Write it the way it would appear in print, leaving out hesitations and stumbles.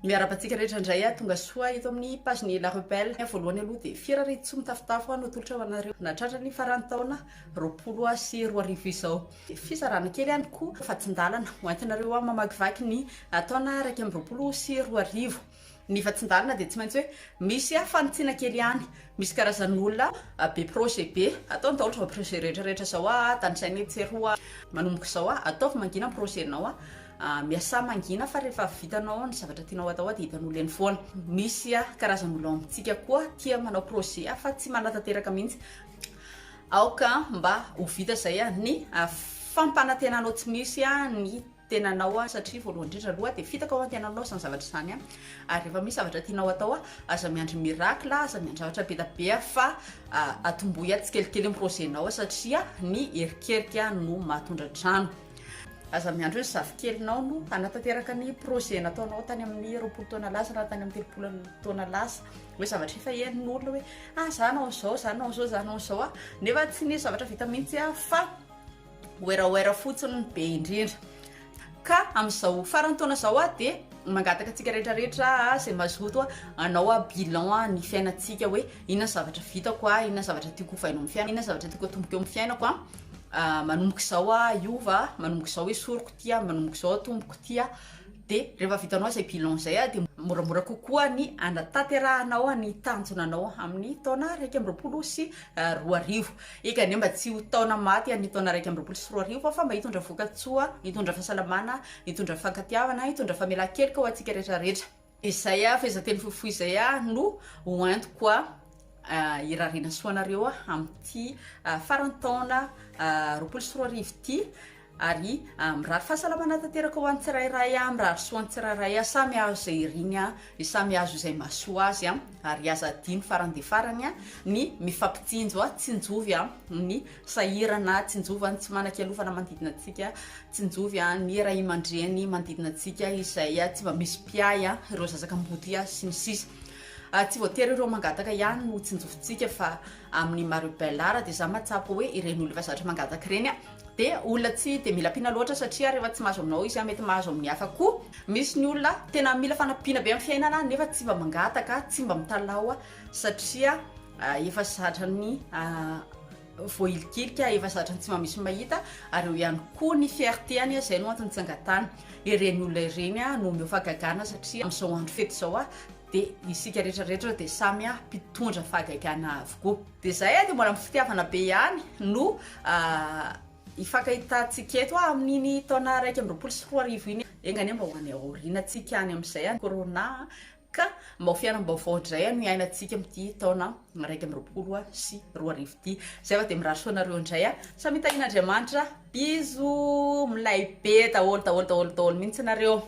Miarahaba antsika rehetra indray aho, tonga soa eto amin'ny page ny La Rebelle. Voalohany aloha dia firariantsoa mitafotafo no atolotra ho anareo nahatratra ny faran'ny taona 2020 izao. Fizarana kely ihany koa vatsin-dalana ho entinareo mamakivaky ny taona 2021. Ny vatsin-dalana dia tsy maintsy hoe misy fanitsiana kely ihany. Misy karazan'olona be projet be, ataony daholo izao projet rehetra rehetra izao, tanisaina etsy sy eroa. Manomboka izao, ataovy mangina ny projet-nao, miasà mangina fa rehefa vitanao ny zavatra tianao atao dia hitan'olona eny foana. Misy karazan'olona ao amintsika koa tia manao projet fa tsy manatanteraka mihitsy. Aoka mba ho vita izay ny fampanantenanao tsy misy ny tenanao satria voalohany indrindra aloha dia fitaka ao an-tenanao izany zavatra izany ary rehefa misy zavatra tianao atao aza miandry miracle aza miandry zavatra be dia be fa atombohy tsikelikely ny projet-nao satria ny erikerika no mahatondra trano. Aza miandry hoe ny zafikelinao no hanatanteraka ny projet nataonao tany amin'ny 20 taona lasa na tany amin'ny 30 taona lasa hoe zavatra efa henon'olona hoe ah za nanao an'izao za nanao an'izao za nanao an'izao nefa tsy nisy zavatra vita mihitsy fa Werawera fotsiny ny be indrindra. Ka amin'izao faran'ny taona izao aho dia mangataka antsika rehetra rehetra izay mazoto hanao bilan ny fiainantsika hoe inona ny zavatra vitako, inona ny zavatra tiako hovaina ao amin'ny fiainako, inona ny zavatra tiako hatomboka eo amin'ny fiainako manomboka izao aho hiova, manomboka izao esoriko ity, manomboka izao atomboko ity. Dia rehefa vitanao izay bilan izay dia moramora kokoa ny hanatanterahanao ny tanjona anao amin'ny taona 2021. Eka anie mba tsy ho taona maty ny taona 2021 fa mba hitondra vokatsoa, hitondra fahasalamana, hitondra fifankatiavana, hitondra famelan-keloka ho antsika rehetra rehetra. Izay fehezanteny fohifohy izay no ho entiko hirariana soa anareo amin'ity faran'ny taona 2020 ity. Ary mirary fahasalamana tanteraka ho an'ny tsirairay, mirary soa an'ny tsirairay, samy hahazo izay iriny, samy hahazo izay mahasoa azy, ary aza adino farany dia farany ny mifampitsinjo, tsinjovy ny sahirana, tsinjovy ny tsy manan-kialofana manodidina antsika, tsinjovy ny ray aman-dreny manodidina antsika izay tsy mba misy mpiahy, ireo zaza kamboty sy ny sisa. Tsy voatery ireo mangataka ihany no tsinjovintsika fa amin'ny maha rebelle ahy dia za mahatsapa hoe ireny olona efa zatra mangataka ireny dia olona tsy dia mila ampiana loatra satria rehefa tsy mahazo aminao izy mety mahazo amin'ny hafa koa. Misy ny olona tena mila fanampiana be amin'ny fiainana nefa tsy mba mangataka, tsy mba mitalaho satria efa zatra ny voahilikilika, efa zatra ny tsy mba misy mahita ary eo ihany koa ny fierté-ny, izay no antony tsy angatahany. Ireny olona ireny no omeo fahagagana satria amin'izao andro fety izao dia isika rehetra rehetra dia samy mpitondra fahagagana avokoa. Dia izay dia mbola amin'ny fitiavana be ihany no hifankahitantsika eto amin'iny taona 2021 iny. Enga anie mba ho any aoriana tsika any amin'izay corona ka mba ho fiainam-baovao indray no hiainantsika amin'ity taona 2021 ity. Izay fa dia mirary soa anareo indray. Samy hitahian'Andriamanitra. Bisous milay be daholo daholo daholo daholo mihitsy nareo.